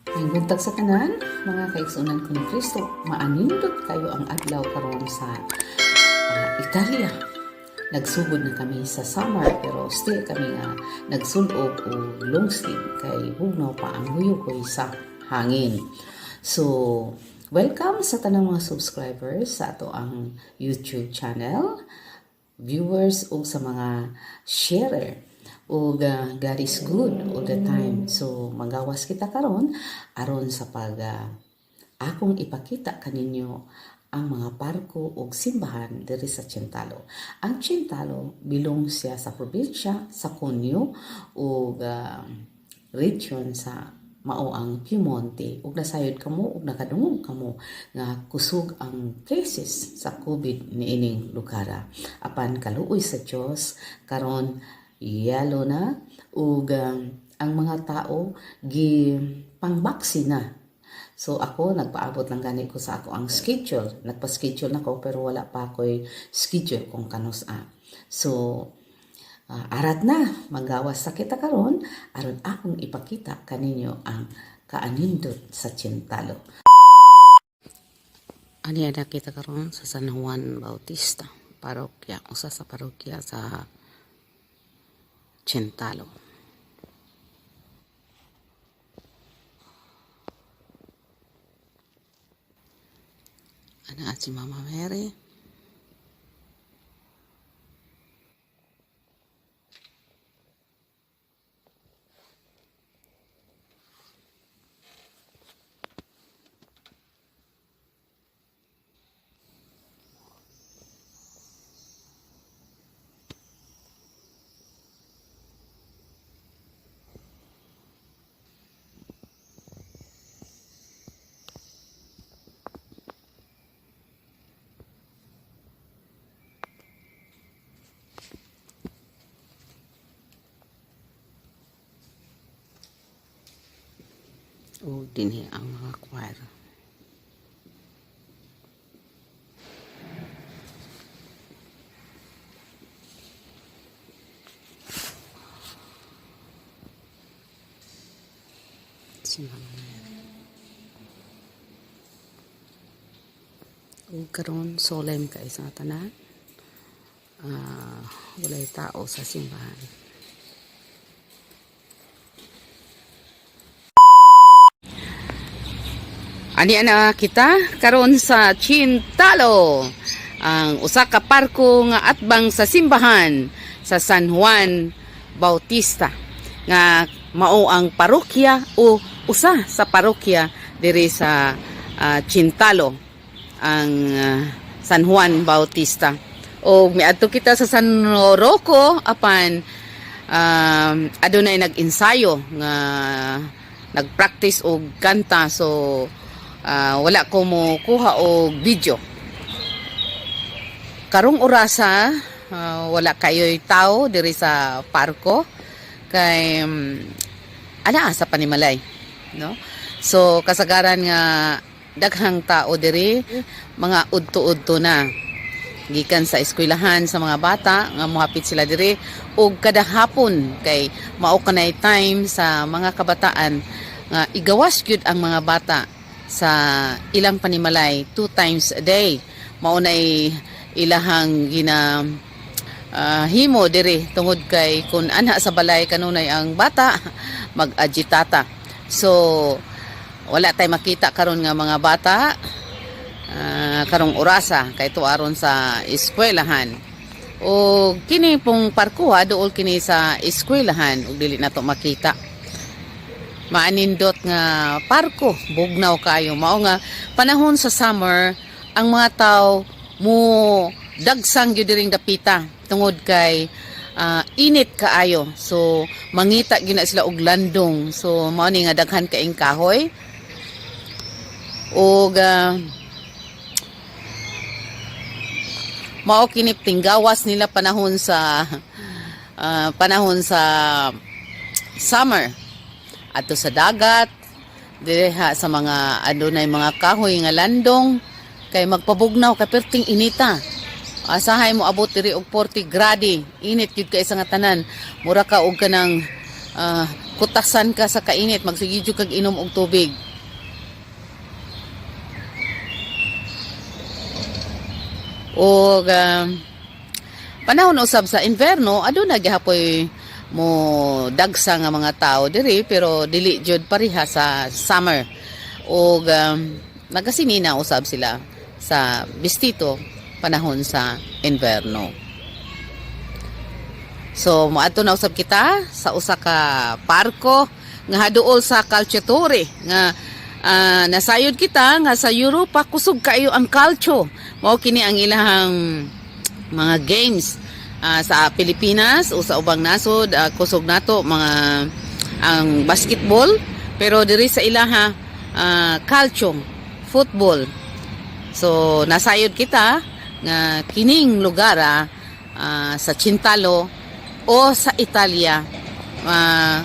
Maayong buntag sa tanan, mga kaigsuonan ko ni Kristo, maanindot kayo ang adlaw karon sa Italia. Nagsugod na kami sa summer pero still kami nga nagsulob og long sleeve kay bugnaw pa ang huyukoy sa hangin. So, welcome sa tanang mga subscribers sa ato ang YouTube channel, viewers ug sa mga sharer ug God is good all the time. So magawas kita karon aron sa pag akong ipakita kaninyo ang mga parko ug simbahan diri sa Centallo. Ang Centallo belong siya sa probinsya sa Cuneo ug region sa mao ang Piemonte, ug nasayod kamo ug nakadungog kamo nga kusog ang cases sa COVID niining lugar. Apan kaluoy sa Dios, karon yellow na ug ang mga tao gi pangbaksina na. So ako, nagpaabot lang gani ko sa ako ang schedule. Nagpa-schedule na ko pero wala pa ako'y schedule kung kanus-a. So arat na, magawas sa kita karon aron akong ipakita kaninyo ang kaanindot sa Centallo. Ani na kita karon sa San Juan Bautista parokya, usa sa parokya sa Centallo. Ana si Mama Mary. O dinhi ang mga choir. Si Mama Mary. Ug karon solemn kay sa tanan. Walay tao sa simbahan. Ani ana kita karon sa Centallo, ang usa ka parko nga atbang sa simbahan sa San Juan Bautista nga mao ang parokya o usa sa parokya diri sa Centallo, ang San Juan Bautista. O miadto kita sa San Rocco apan adunay nag-ensayo nga nag-practice og kanta, so wala ko mo kuha og video. Karong orasa, wala kayo'y tao diri sa parko kay ana sa panimalay, no? So kasagaran nga daghang tao diri mga udto-udto na gikan sa eskwelahan sa mga bata nga mohapit sila diri, og kada hapon kay mao kanay time sa mga kabataan nga igawas gyud ang mga bata sa ilang panimalay two times a day. Mao nay ilahang gina himo diri tungod kay kung anha sa balay kanunay ang bata mag-agitata. So wala tay makita karon nga mga bata karong orasa kay tuaron sa eskwelahan. O kini pong parkuha duol kini sa eskwelahan ug dili nato makita. Maanindot nga parko, bugnaw kayo. Mao nga panahon sa summer ang mga tao mo dagsang gyud diring dapita tungod kay init kaayo. So mangita gyud na sila og landong. So mao ni nga daghan kaing kahoy. Og mao kini tinggawas nila panahon sa summer adto sa dagat diha sa mga adunay mga kahoy nga landong kay magpabugnaw kay perting inita. Asahay mo abot diri og 40 gradi. Init gyud kay sa nga tanan. Mura ka og kanang Kutasan ka sa kainit, magsige jud kag inom og tubig. Og panahon usab sa inverno, aduna gihapoy mo dagsa nga mga tao diri, pero dili jud pareha sa summer. Og nagasinina usab sila sa bestito panahon sa inverno. So moadto na usab kita sa usa ka parko nga haduol sa Calciatore nga nasayod kita nga sa Europa kusog kaayo ang calcio. Mao kini ang ilahang mga games. Sa Pilipinas o sa ubang nasod, kusog nato mga ang basketball, pero diri sa ilaha, calcio, football. So nasayod kita nga kining lugar sa Chintalo o sa Italia,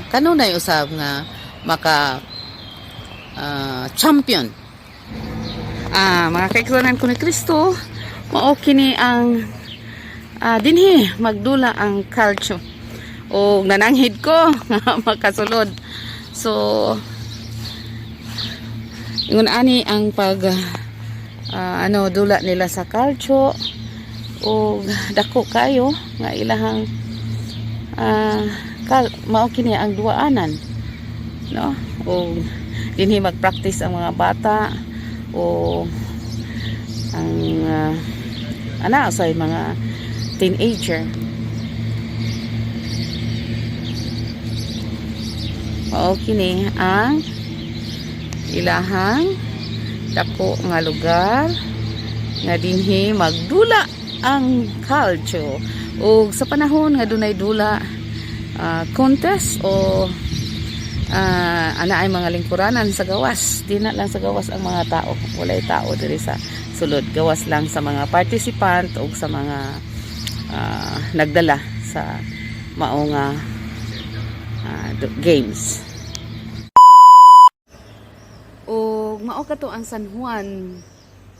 kanunay usab nga maka champion. Mga kaigsuonan ko ni Kristo, mao kini ang dinhi magdula ang calcio. O nananghid ko nga makasulod. So ingon ani ang pag ano, dula nila sa calcio o dako kayo nga ilahang mao kini ang duwaanan, no? O dinhi magpractice ang mga bata o ang ana sa mga teenager. Mao kini ang ilahang dako nga lugar nga dinhi magdula ang calcio. Ug sa panahon nga dunay dula, contest o ana ay mga lingkuranan sa gawas, di na lang sa gawas ang mga tao. Walay tao diri sa sulod, gawas lang sa mga participant ug sa mga nagdala sa mao nga games. Ug mao kato ang San Juan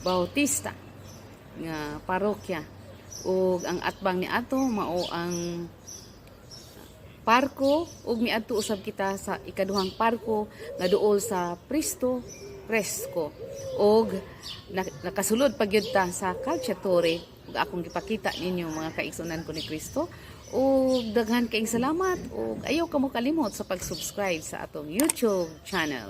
Bautista nga parokya, ug ang atbang ni ato mao ang parko, ug miadto usab kita sa ikaduhang parko nga duol sa Pristo Fresco, ug nakasulod pa gyud ta sa Calciatore, ug akong gipakita ninyo, mga kaigsunan ko ni Kristo. Ug daghan kaayong salamat, ug ayaw kamo kalimot sa pag-subscribe sa atong YouTube channel.